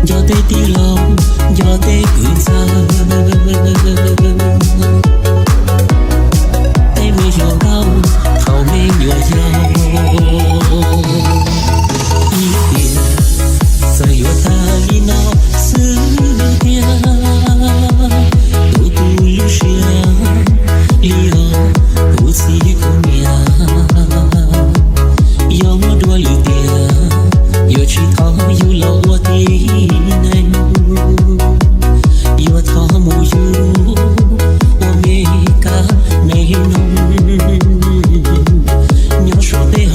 Nco tej tij laug, nco tej kwv txawj, tej me hluas nkauj thaum me nyuam yaus. Ib tiam txawm yuav tag li no xwb tiag, tus kuv lub siab li os, kuv txiv kuv niam. Yog muaj dua lwm tiam, yuav tsis thov yug los ua tib neeg, yuav thov mus yug ua me kab me noog, nyob saum tej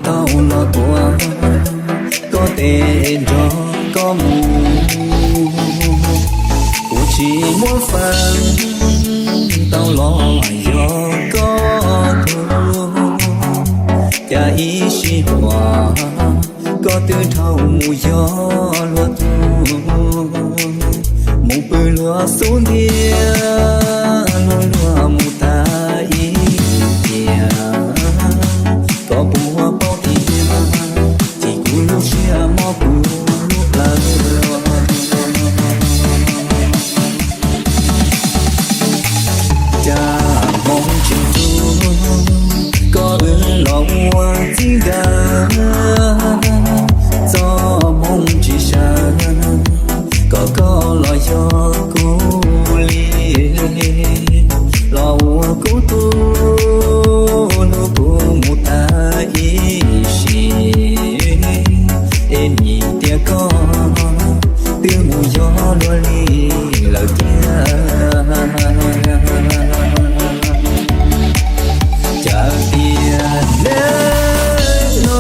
Tau los tuav koj tes nrog koj mus, kuv tsis muab faj tau los yog koj tug, cas ib sij huam koj twb dhau mus yog luag tug, mus pw luag xub ntiag, luag luag mus tag ib tiam, koj puas paub tias chim kuv lub siab mob kuv lub plawv. Cas hmoo tsis tu, koj wb los ua txij nkawm, txoj hmoo tsis sawv, kom koj los yog kuv li, los ua kuv tug, hnub kuv mus tag ib sim, es nim tias koj twb mus yog luag li lawm tiag. Cas tias neb no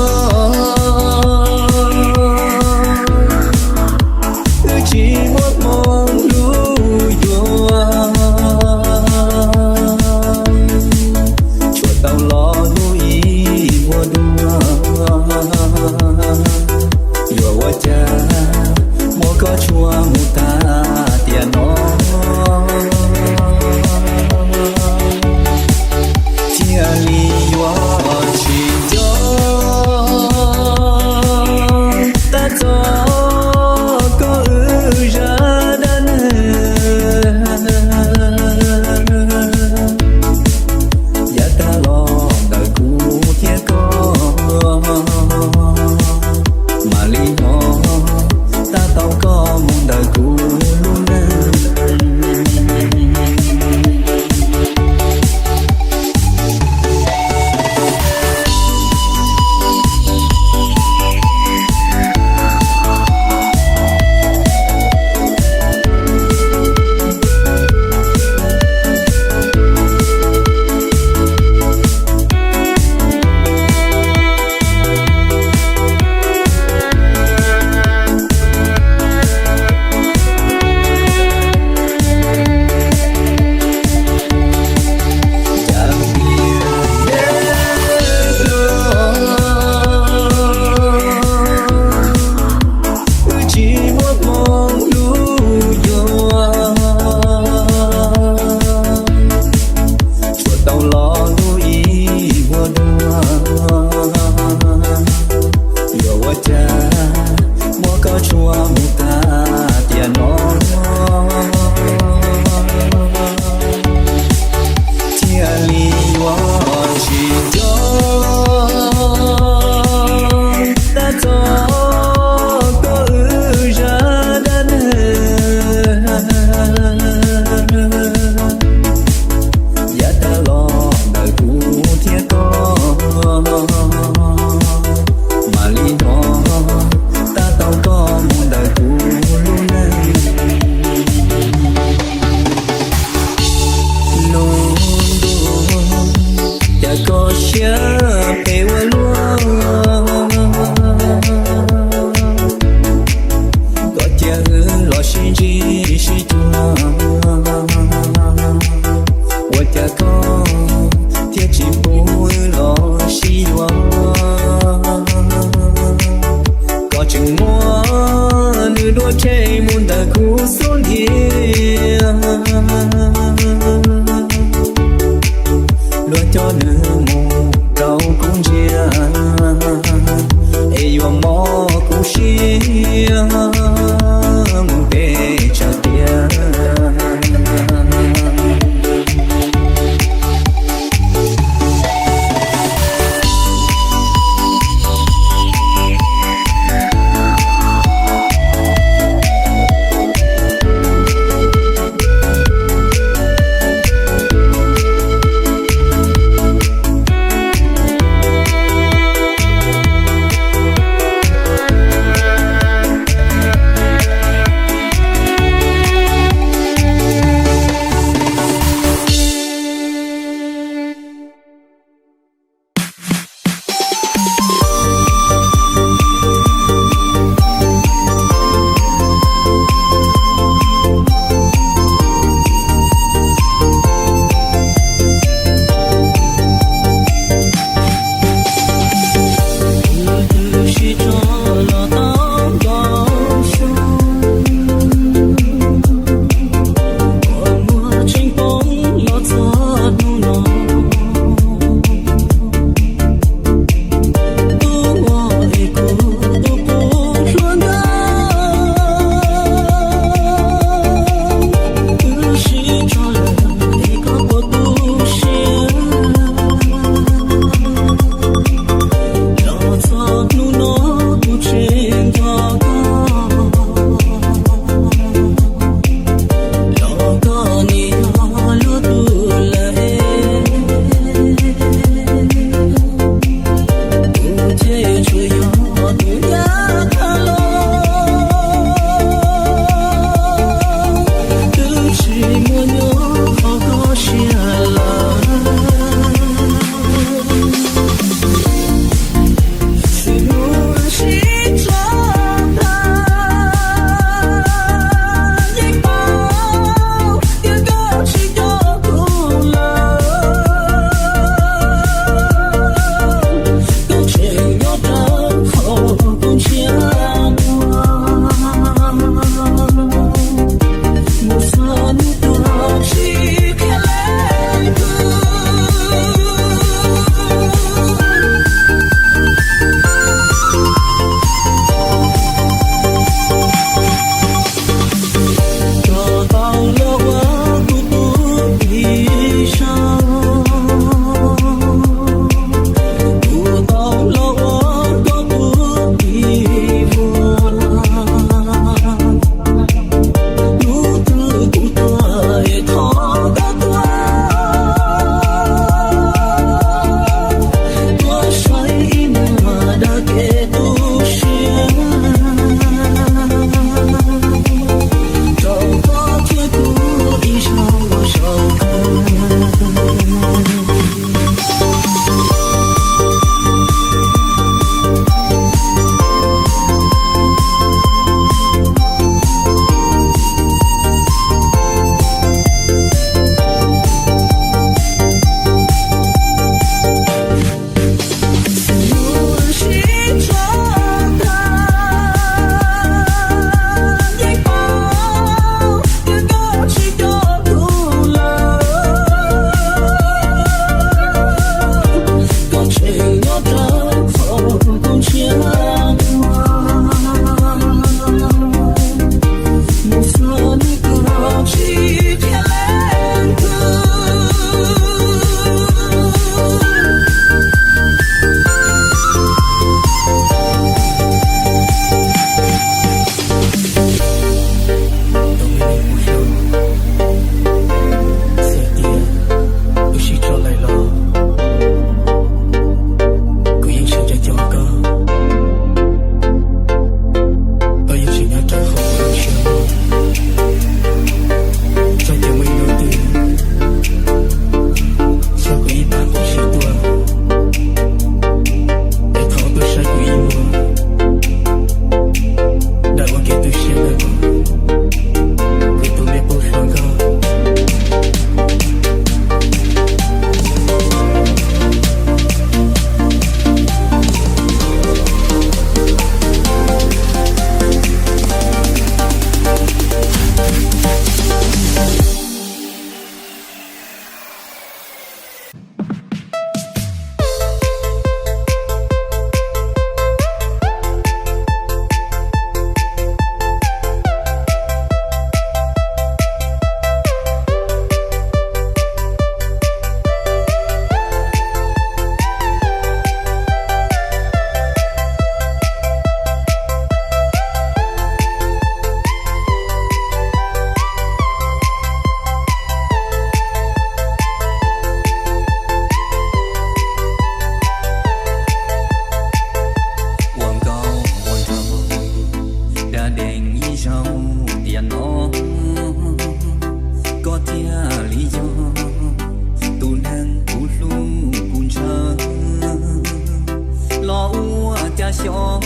Cas xyov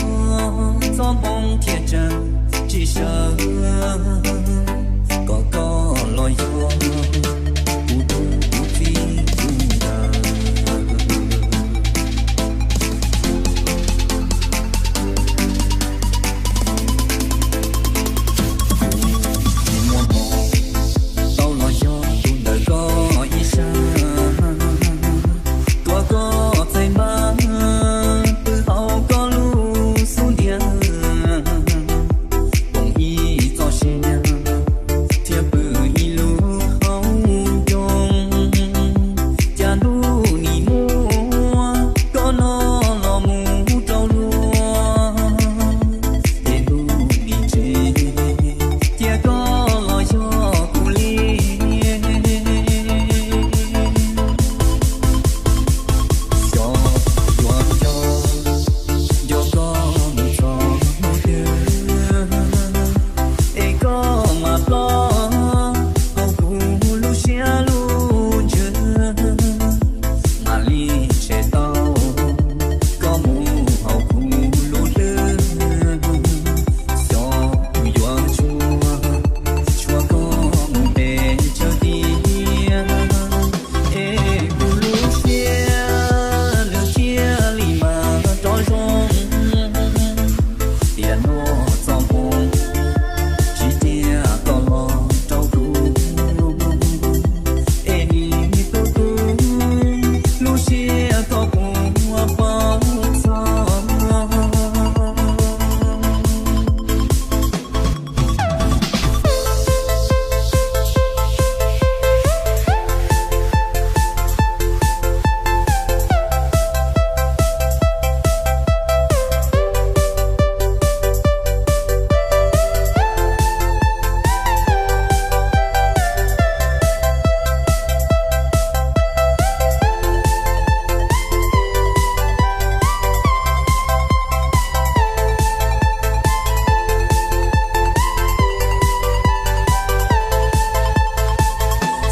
txoj hmoo thiaj tseem tsis sawv, kom koj los yog kuv tus txiv tus ntawd. Tsis muaj hmoo tau los yog tus ntawm koj ib sab, tuav koj txhais npab pw hauv koj lub xub ntiag, koom ib txoj sia thiab pw ib lub hauv ncoo. Cas hnub nim muaj koj no los mus rau luag, es hnub nim tsev cia koj los yog kuv li. Xyov yuav nco nco koj mus txog hnub twg, es koj mam ploj hauv kuv lub siab lub ntsws, mam li tshem tau koj mus hauv kuv lub hlwb. Xyov yuav tsuag tshua koj mus pes tsawg tiam, es kuv lub siab nws thiaj li mam rov zoo. Tiam no txoj hmoo tsis cia koj los rau kuv, es nim tu tu lub siab koj puas paub txog.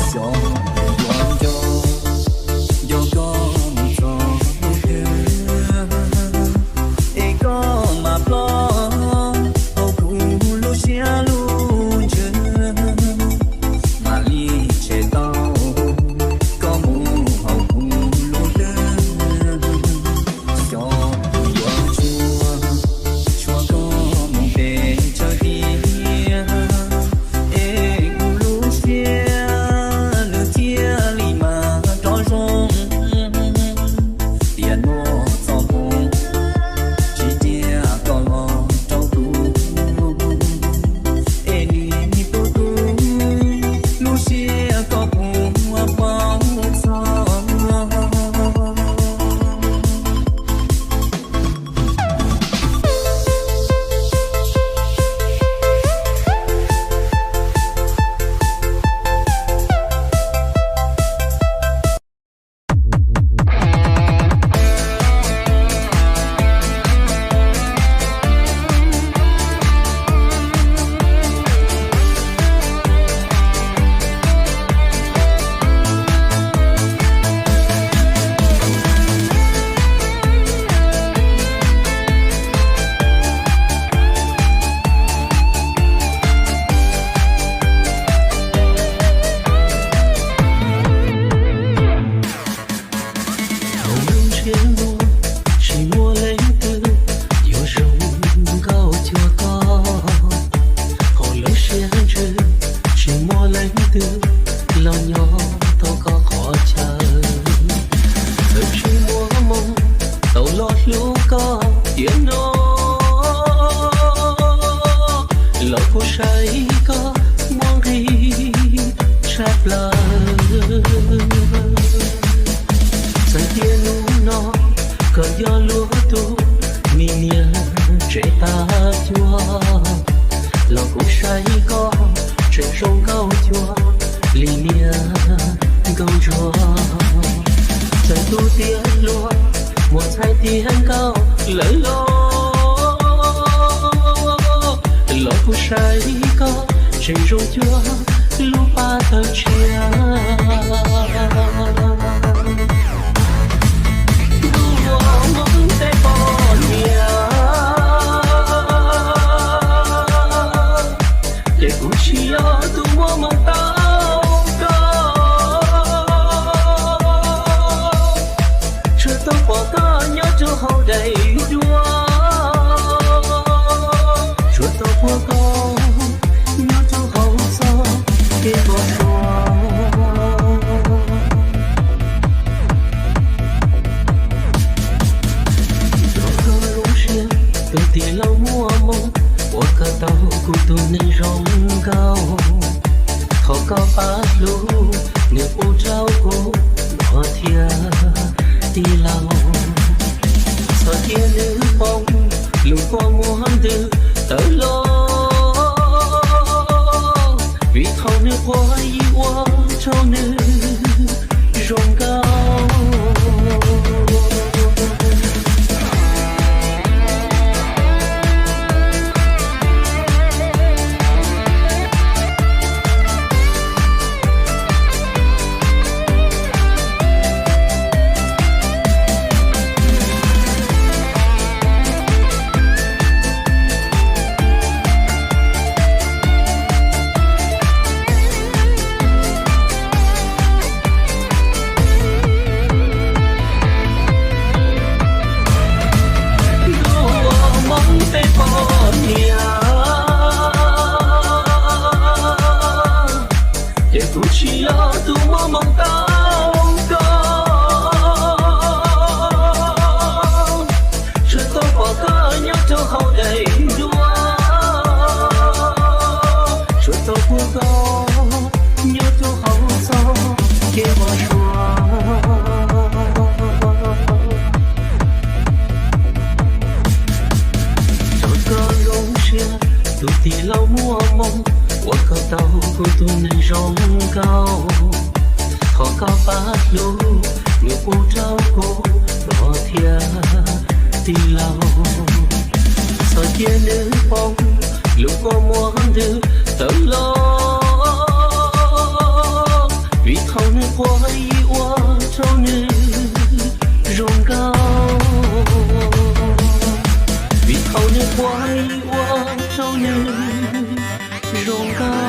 Xyov yuav nco nco koj mus txog hnub twg, es koj mam ploj hauv kuv lub siab lub ntsws, mam li tshem tau koj mus hauv kuv lub hlwb. Xyov yuav tsuag tshua koj mus pes tsawg tiam, es kuv lub siab nws thiaj li mam rov zoo. Tiam no txoj hmoo tsis cia koj los rau kuv, es nim tu tu lub siab koj puas paub txog. Hauv lub ntsiab muag tsis muaj leej twg yuav zoo nkauj cuag koj. Hauv lub siab ntsws tsis muaj leej twg los nyob tau koj qhov chaw. Txawm tsis muaj hmoo tau los hlub koj tiam no, los kuv saib koj muaj nqis tshaj plaws. Txawm tias hnub no koj yog luag tus me niam tsev tag cuag, los kuv saib koj tseem zoo nkauj cuag li niag nkauj ntsuag. Txawm tus tiav hluas muaj txhais tiav nkauj lawm los, los kuv saib koj tseem zoo cuag lub paj tawg tshiab. Ntuj ua Hmoob tej poj niam Koj pab hlub, nws pub rau kuv los thiab tij laug. Txog tias nws poob, lub kua muag ntws tawm los, vim thaum nws quaj ib ua rau nws zoo nkauj. Ua Hmoob peb poj niam, ces kuv tsis yog tus muaj hmoo tau koj, tsuas tau pom koj nyob rau hauv daim duab, tsuas tau pom koj nyob rau hauv txoj kev vog tsua. Thov koj zoo siab tus tij laug muaj hmoo, uas koj tau kuv tus neeg zoo nkauj. Thov koj pab hlub, nws pub rau kuv los thiab tij laug. Txog tias nws poob, lub kua muag ntws tawm los, vim thaum nws quaj ib ua rau nws zoo nkauj, vim thaum nws quaj ib ua rau nws zoo nkauj.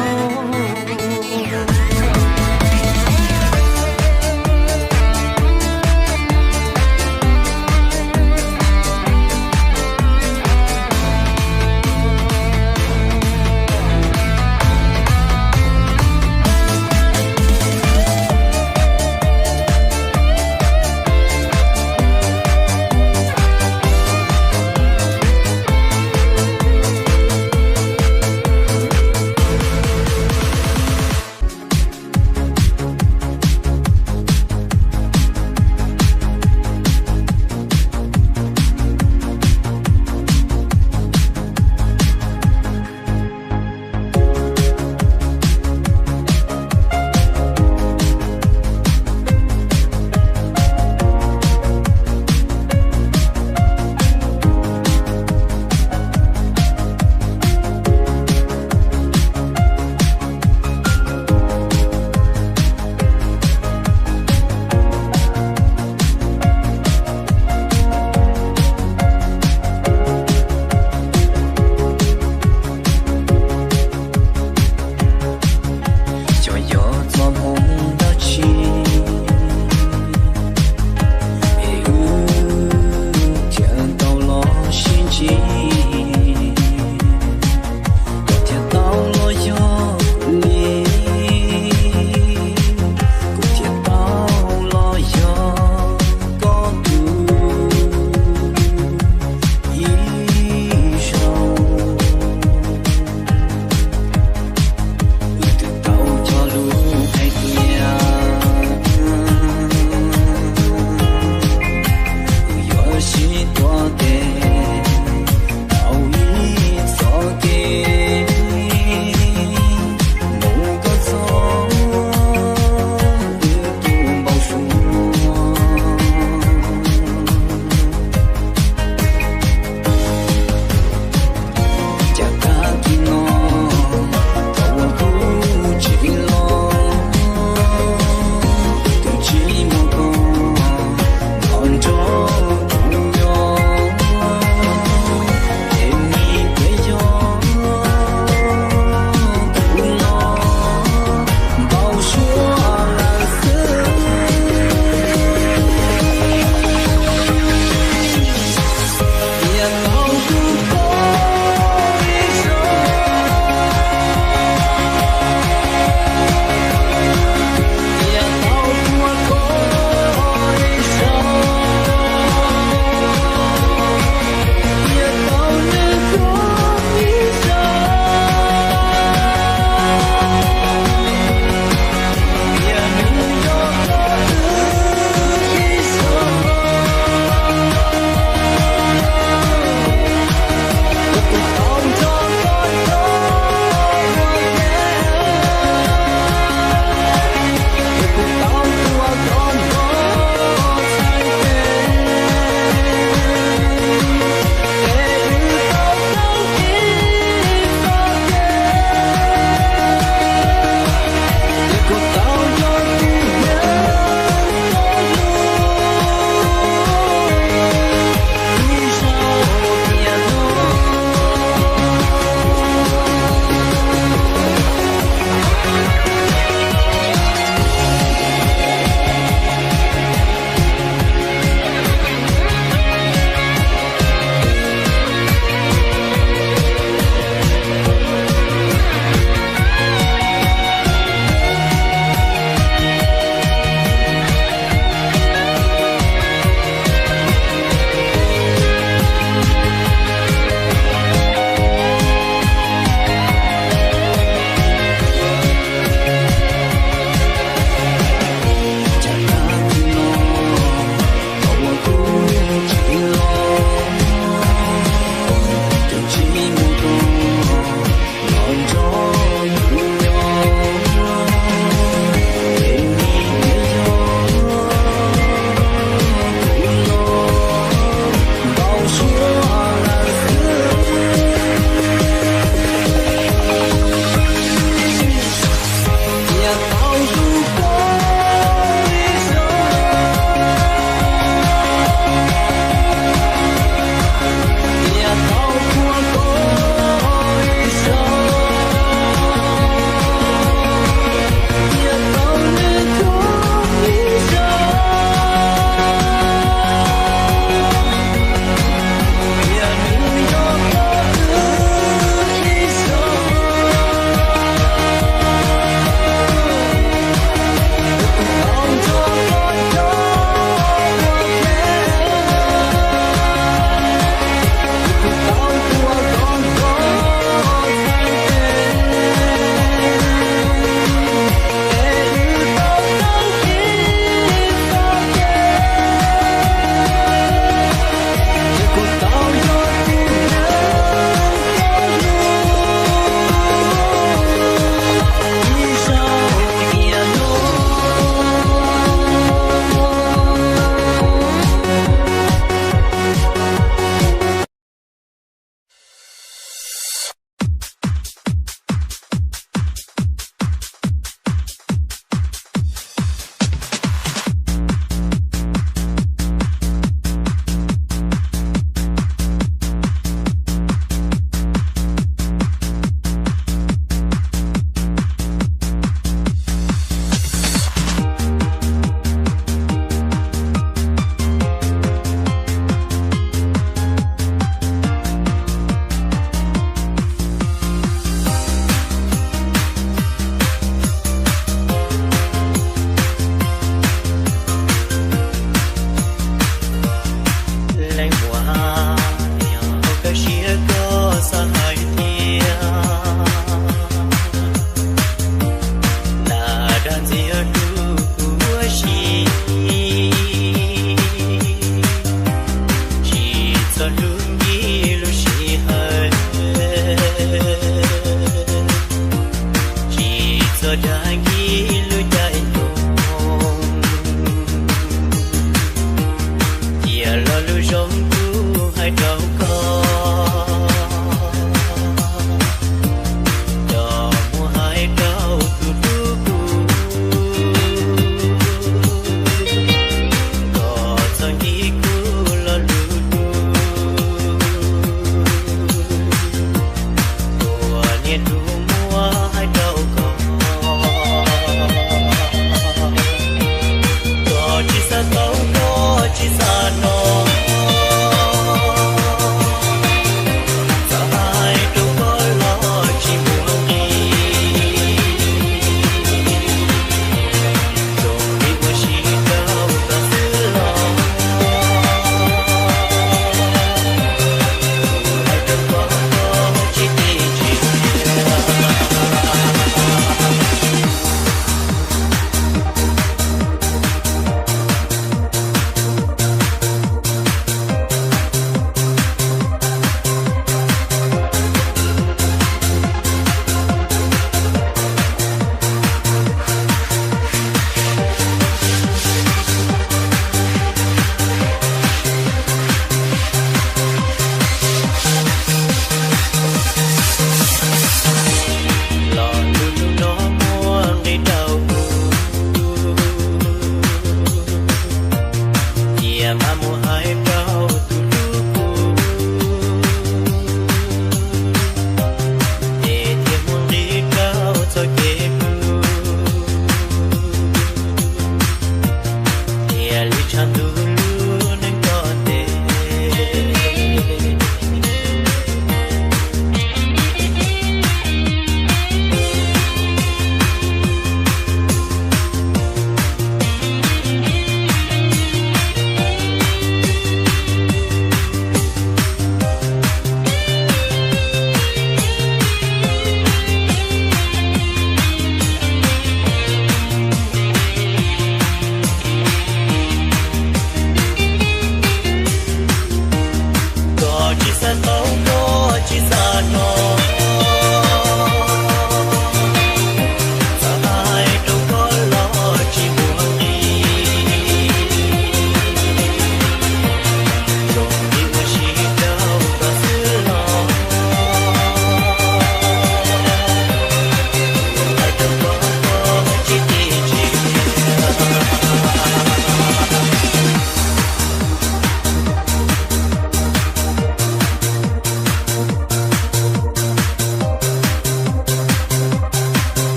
Xav tau koj tsis xav no,